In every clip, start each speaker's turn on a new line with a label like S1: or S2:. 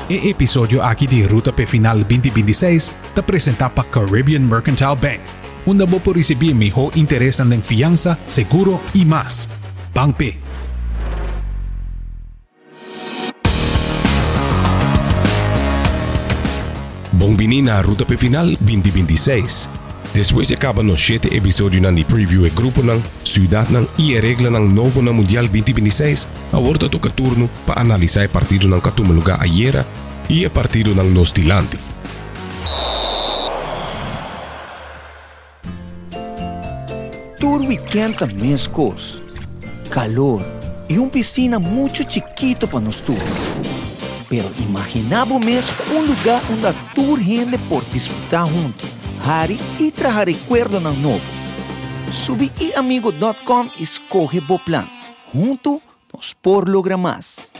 S1: E episodio aki di Ruta p'e Final 2026 ta presenta pa Caribbean Mercantile Bank, unda bo por ricibi e miho interesnan den fiansa, seguro y mas. Ban p'e! Bon bini na Ruta p'e Final 2026. Despues di a caba nos shete episodionan di preview e gruponan, ciudadnan y e reglanan nobo na Mundial 2026, Awor ta toca turno pa analisa e partidonan cu a tuma luga ayera y e partidonan nos dilanti.
S2: Tur weekend ta mescos. Calor y un piscina mucho chikito pa nos tur. Pero imagina bo mes un luga unda tur hende por disfruta hunto, hari y traha recuerdonan nobo. Subi iamigo dot com y scoge bo plan. Huntu nos por logra mas.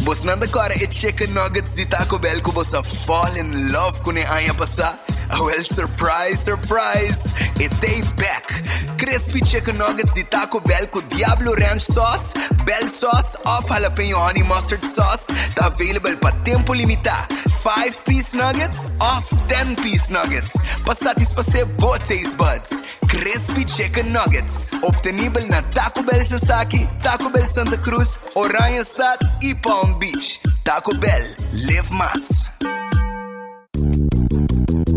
S3: Bosnan ta kòrda e chicken nuggets di Taco Bell ku bos a fall in love kuné aña pasá? Awèl surprise surprise, e t'ei bèk! Crispy chicken nuggets di Taco Bell ku Diablo Ranch sauce, Bell sauce òf jalapeño honey mustard sauce ta available pa tempu limitá. Five-piece nuggets òf ten-piece nuggets pa satisfasé bo taste buds. Crispy Chicken Nuggets, obtenibel na Taco Bell Sasaki, Taco Bell Santa Cruz, Oranjestad y Palm Beach. Taco Bell, live mas.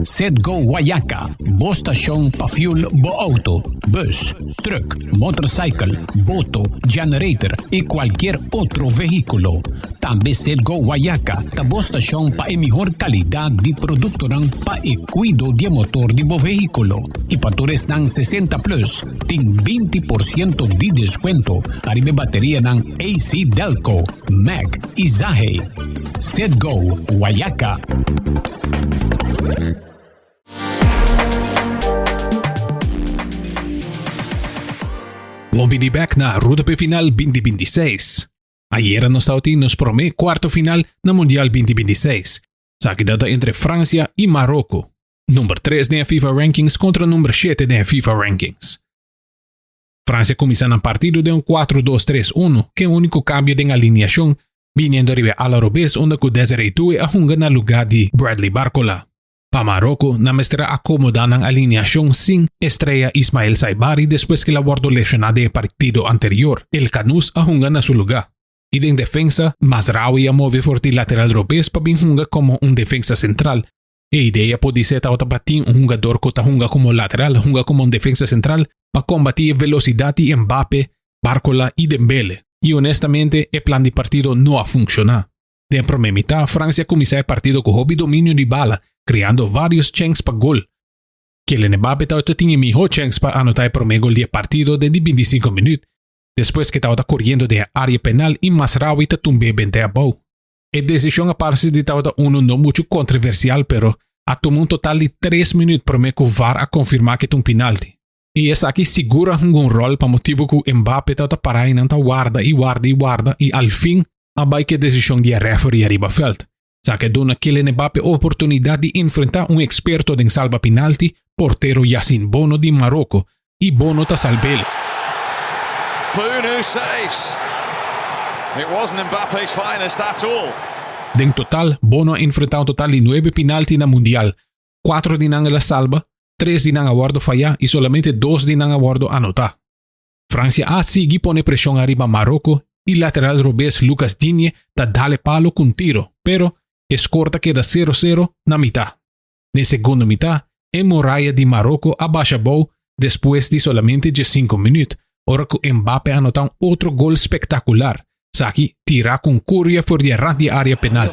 S4: Citgo Guayaca, bo stashon pa fuel bo auto, bus, truck, motorcycle, boto, generator y cualkier otro vehiculo. Tambe Citgo Guayaca ta bo stashon pa e mihor calidad di productonan pa e cuido di e motor di bo vehiculo. Y pa tur esnan 60 plus tin 20 por ciento di descuento ariba e baterianan AC Delco, Mack y Zahe. Citgo Guayaca.
S1: Bon bini bek na Ruta p'e Final 2026. Ayera nos tabatin nos promé kuarto final na Mundial 2026. Esaki ta entre Francia y Maroko, number tres den e FIFA Rankings kontra number shete den e FIFA Rankings. Francia kuminsá nan partido den un 4-2-3-1 ku e úniko kambio den alineashon biniendo riba e ala robes unda ku Desiree Doué a hunga na lugá di Bradley Barcola. Pa Maroko, nan mester a akomodá nan alineashon sin estrea Ismael Saibari despues ku el a wòrdu leshoná den e partido anterior. El Khannouss a hunga na su lugá. I den defensa, Mazraoui a move for di lateral robes pa bin hunga komo un defensa sentral. E idea podisé tabata pa tin un hungador ku ta hunga komo lateral hunga komo un defensa sentral pa kombatí e velosidat di Mbappe, Barcola i Dembele. I honestamente e plan di partido no a funshoná. Den promé mitá, Francia a kuminsá e partido ku hopi dominio di bala, kreando vários chèns pa gol. Kylian Mbappé tabata tin e mihó chèns pa anotá e promé gol di e partido den di 25 minüt, despues ku e tabata koriendo den e área penal i Mazraoui ta tumb'é bent'é abou. E desishon a parse di tabata unu no muchu kontroversial pero a tuma un total di tres minüt promé ku VAR a konfirmá ku e ta un pinalti. I esaki sigur a hunga un ròl pa motibu ku Mbappé tabata pará i nan ta warda i warda i warda i al fin a bai ku e desishon di e referee ariba vèlt. Esaki a duna Kylian Mbappé oportunidat di enfrentá un eksperto den salba pinalti, portero Yassine Bono di Maroko, i Bono ta salb'el.
S5: Bounou saves. It wasn't Mbappe's finest at all.
S1: Den total, Bono a enfrentá un total di nuebe pinalti na Mundial. Kuatro di nan el a salba, tres di nan a wòrdu fayá i solamente dos di nan a wòrdu anotá. Francia a sigui pone presion ariba Maroko y lateral robes Lucas Digne ta dal e palo cu un tiro, pero e score ta keda sero sero na mita. Den segundo mita, e muraya di Maroko a basha abou despues di solamente diescinco minuut, ora cu Mbappe a anota un otro gol spectacular, esaki tira cu un curia for di e rand di e area penal.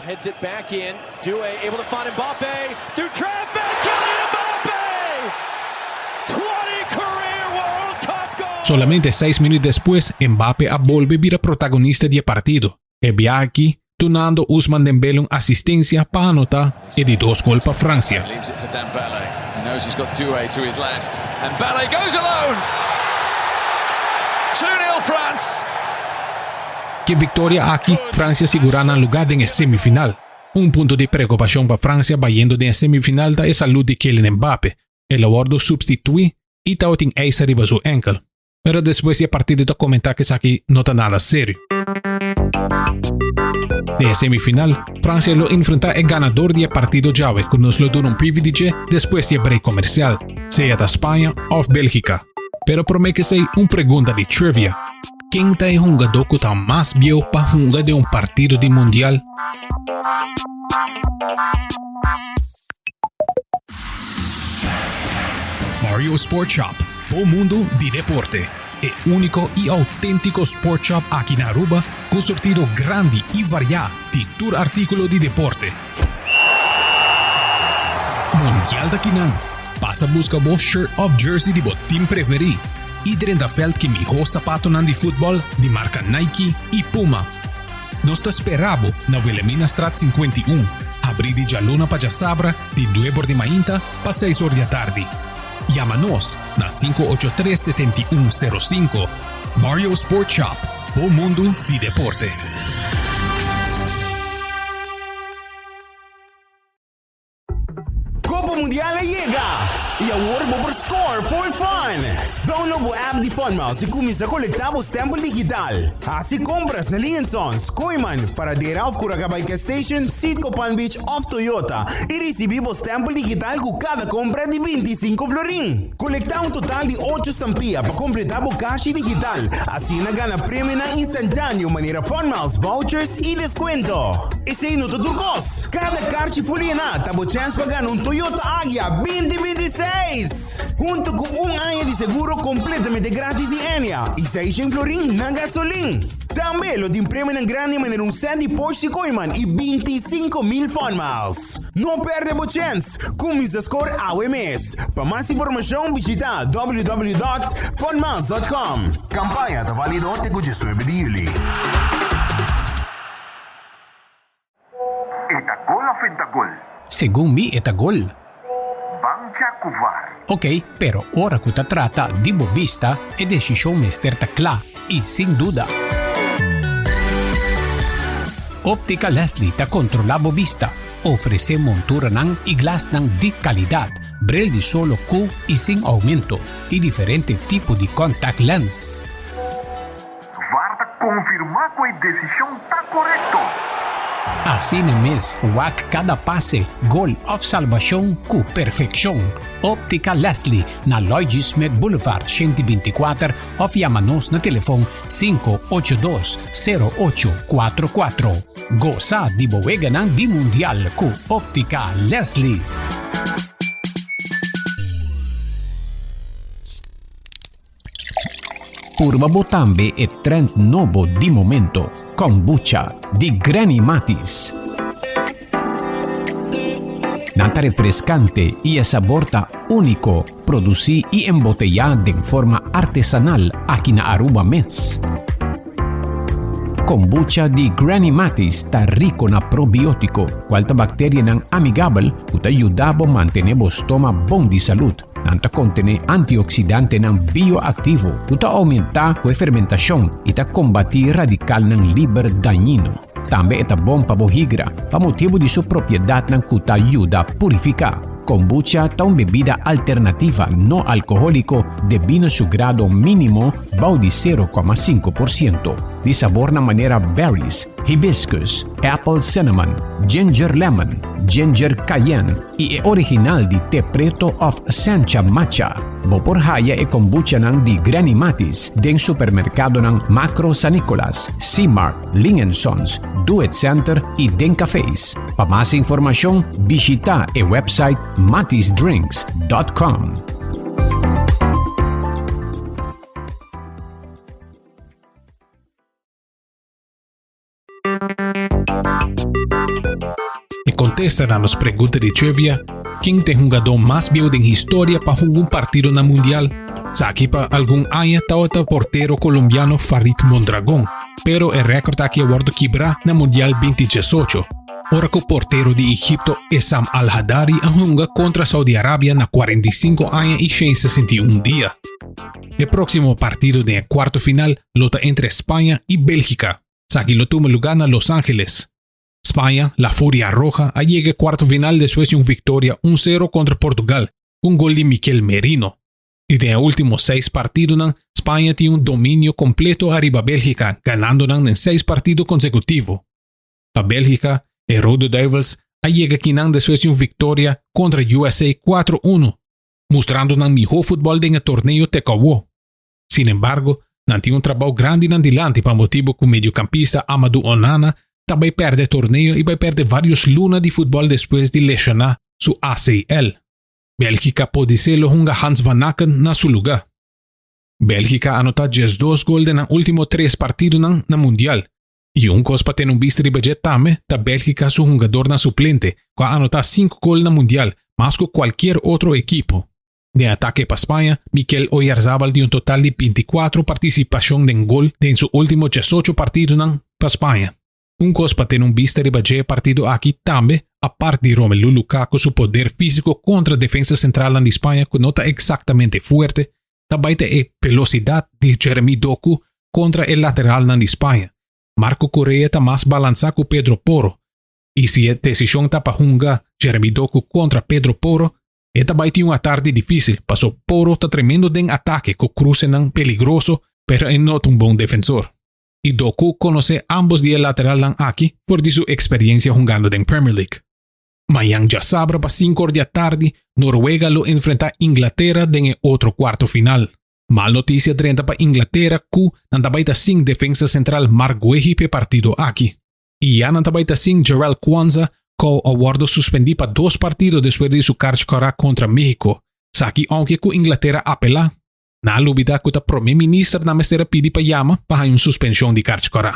S1: Solamente seis minuut despues Mbappe a bolbe bira protagonista di e partido, e biaha aki dunando Ousmane Dembele un asistencia pa anota e di dos gol pa Francia. Ku e viktoria aki, Francia sigurá nan lugá den e semifinal. Un punto di preokupashon pa Francia bayendo den e semifinal ta e salud di Kylian Mbappe. El a wòrdu supstituí i tabatin eis ariba su ènkel. Pero despues di e partido ta komentá ku esaki no ta nada serio. Den e semifinal, Francia lo enfrenta e ganador di e partido djawe cu nos lo duna un preview di dje despues di e break comercial, sea ta Spaña of Belgica. Pero prome k'esey un pregunta di trivia. Ken ta e hungadó ku ta mas bieu pa hunga den un partido di mundial? Mario Sport Shop, bo mundu di deporte. E úniko i outéntiko sport shop aki na Aruba ku surtido grandi i variá di tur artíkulo di deporte. Mundial ta kinan! Pasa buska bo shirt of jersey di bo team preferí i drenta veld ki mihó sapatonan di futbòl di marka Nike i Puma. Nos ta spera bo na Wilhelminastraat 51, habrí di djaluna pa djasabra di nuebe or di mainta pa seis or di atardi. Yama nos na 583 7105. Mario Sport Shop, bo mundu di deporte.
S6: Copa Mundial a yega! Y awor bo por score for fun! Download bo app di FunMiles y cuminsa colecta bo stempel digital. Haci compras na Lee Sons, Kooyman, Paradera of Curacabay Gas Station, Citgo Palm Beach of Toyota y ricibi bo stempel digital cu cada compra di 25 florin. Colecta un total di ocho stampia pa completa bo cashi digital, asina gana premionan instantaneo manera FunMiles vouchers y descuento. Esey no ta tur cos! Cada karchi full yená ta bo chèns pa gana un Toyota Agya 2026! Hunto ku un aña di seguro kompletamente gratis di Enya i seishen florin na gasolin. Tambe lo tin premionan grandi manera un set di Porsche Kooiman i 25,000 Fun Miles. No pèrdè bo chèns! Kuminsá skor awe mes! Pa mas informashon bishitá www.funmiles.com. Kampaña ta válido te ku 19 di yüli.
S7: E ta gol of en ta gol?
S4: Segun mi e ta gol.
S7: Ban cha cu var.
S4: Ok, pero ora cu ta trata di bo bista, e decision mester ta cla y sin duda. Optica Leslie ta controla bo bista, ofrece monturanan y glasnan di calidad, bril di solo cu y sin aumento, y diferente tipo di contact lens.
S7: Var ta konfirmá ku e desishon ta korekto.
S4: Asina mes, wak kada pase, gol òf salbashon ku perfekshon. Óptica Leslie na Lloyd G. Smith Boulevard 124 òf yama nos na telefon 582 0844. Gosa di bo weganan di Mundial ku Óptica Leslie. Purba bo tambe e trend nobo di momento, Kombucha di Granny Matis. Nan ta refrescante y e sabor ta unico, produci y embotella den forma artesanal aki na Aruba mes. Kombucha di Granny Matis ta rico na probiotico, cual ta bacterianan amigabel cu ta yuda bo mantene bo stoma bon di salud. Nan ta kontené antioksidantenan bioaktivo ku ta oumentá ku e fermentashon i ta kombatí radikalnan liber dañino. Tambe e ta bon pa bo higra pa motibu di su propiedatnan ku ta yuda purifiká. Kombucha ta un bebida alternativa no alkohóliko debí na su grado mínimo bou di 0,5% di sabornan manera berries, hibiscus, apple cinnamon, ginger lemon, ginger cayenne, i e original di te preto of sencha matcha. Bo por haya e kombuchanan di Granny Matis den supermerkadonan Makro San Nicolas, C-Mart, Ling and Sons, Do It Center i den cafés. Pa mas informashon bishita e website matisdrinks.com.
S1: E kontesta na nos pregunta di trivia, ken ta e hungadó mas bieu den historia pa hunga un partido na Mundial? Esaki pa algun aña tabata portero kolombiano Farid Mondragon, pero e rèkòrt aki a wòrdu kibrá na Mundial 2018, ora ku portero di Egipto Essam Al-Hadary a hunga kontra Saudi Arabia na 45 aña i 161 dia. E próksimo partido den e kuarto final lo ta entre Spaña i Bélgika. Esaki lo tuma lugá na Los Angeles. Spaña, La Furia Roja, a yega e kuarto final despues di un viktoria un sero kontra Portugal ku un gol di Mikel Merino. I den e último seis partidonan Spaña tin un dominio kompleto ariba Bélgika, ganando nan den seis partido konsekutivo. Pa Bélgika, e Rode Duivels a yega kinan despues di un viktoria kontra USA kuatro uno, mustrando nan mihó futbòl den e torneo te ku awo. Sin embargo, nan tin un trabou grandi nan dilanti pa motibu ku mediokampista Amadou Onana ta bai pèrdè e torneo i bai pèrdè vários luna di futbòl despues di leshoná su ACL. Bélgika podisé lo hunga Hans Vanaken na su lugá. Bélgika a anotá 12 gol den nan último tres partidonan na Mundial. I un kos pa tene un bista riba dje tambe ta Bélgika su hungadornan suplente ku a anotá sinku gol na Mundial, mas ku kualkier otro ekipo. Den atake pa Spaña, Mikel Oyarzabal di un total di 24 partisipashon den gol den su último 18 partidonan pa Spaña. Un kos pa tene un bista riba dje partido aki tambe, apart di Romelu Lukaku su poder físiko kontra defensa sentralnan di Spaña ku no ta eksaktamente fuerte, ta bai ta e velosidat di Jeremy Doku kontra e lateralnan di Spaña. Marco Correa ta mas balansá ku Pedro Porro i si e desishon ta pa hunga Jeremy Doku kontra Pedro Porro, e ta bai tin un atardi difísil paso Porro ta tremendo den atake ku krusenan peligroso pero e no ta un bon defensor. I Doku konosé ámbos di e lateralnan aki for di su eksperiensia hungando den Premier League. Mañan djasabra pa sinku or di atardi Noruega lo enfrentá Inglatera den e otro kuarto final. Mal notisia drenta pa Inglatera ku nan ta bai ta sin defensa sentral Marc Guehi p'e partido aki. I ya nan ta bai ta sin Jarell Quansah ku a wòrdu suspendí pa dos partido despues di su karchi kòrá kontra Mexico. Saki ounke ku Inglatera apelá. Nan a lubidá ku ta promé minister nan mester a pidi pa yama pa haña un suspenshon di karchi kòrá.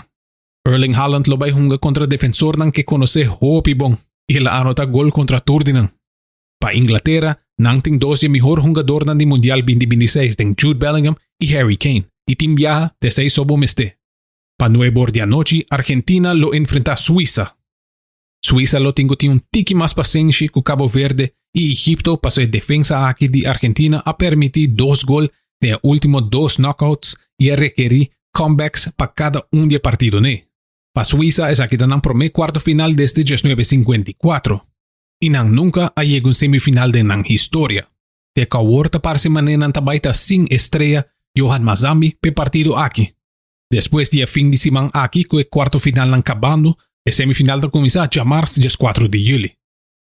S1: Erling Haaland lo bai hunga kontra defensornan ke konosé hopi bon i el a anotá gol kontra tur di nan. Pa Inglatera, nan tin dos di e mihor hungadornan di Mundial 2026 den Jude Bellingham i Harry Kane i tin biaha te esei so bo mester. Pa nuebe or di anochi Argentina lo enfrentá Suisa. Suisa lo tin ku tin un tiki mas pasenshi ku Cabo Verde i Egipto paso e defensa aki di Argentina a permití dos gol den e último dos knockouts i a rekerí comebacks pa kada un di e partidonan. Pa Suisa esaki ta nan promé kuarto final desde 1954 i nan nunka a yega un semifinal den nan historia. Te ku awor ta parse manera nan ta bai ta sin estrea Johan Mazambi p'e partido aki. Despues di e fin di siman aki ku e kuarto finalnan kabando, e semifinal ta kuminsá djamars 14 di yüli.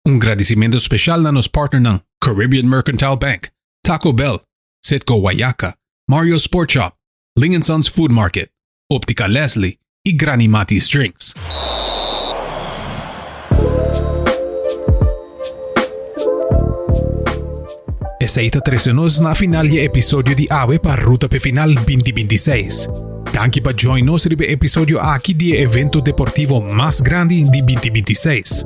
S1: Un gradisimentu speshal na nos partnernan Caribbean Mercantile Bank, Taco Bell, Citgo Wayaca, Mario's Sport Shop, Ling and Sons Food Market, Optica Leslie i Granny Matty's Drinks. Esei ta trese nos na final di e episodio di awe pa Ruta p'e Final 2026. Danki pa join nos riba e episodio aki di e evento deportivo mas grandi di 2026.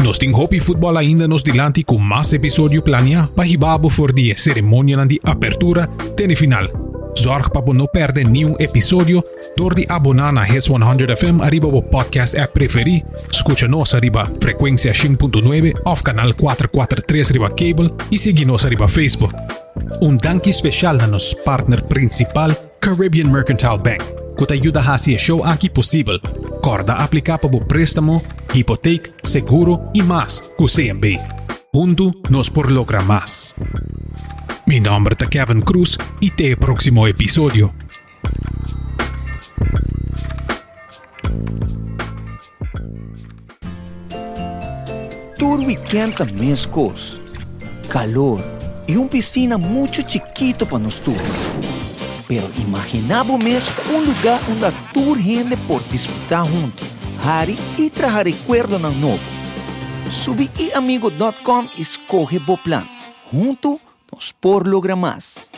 S1: Nos tin hopi futbòl ainda nos dilanti ku mas episodio plania pa hiba bo for di e seremonianan di apertura te na e final. Zorg pa bo no pèrdè niun episodio Dor di aboná na Hits 100 FM ariba bo podcast app preferí, skucha nos ariba frekuensia 100.9 òf kanal 443 riba kabel i sigui nos ariba Facebook. Un danki speshal na nos partner prinsipal Caribbean Mercantile Bank, ku ta yuda hasi e show aki posibel. Kòrda apliká pa bo préstamo, hipotek, seguro i mas ku CMB. Huntu nos por logra mas. Mi nòmber ta Kevin Cruz i te e próksimo episodio.
S2: Tur weekend ta mescos. Calor y un piscina mucho chikito pa nos tur. Pero imagina bo mes un lugar unda tur hende por disfruta hunto, hari y traha recuerdonan nobo. Subi iamigo.com y scoge bo plan. Hunto nos por logra mas.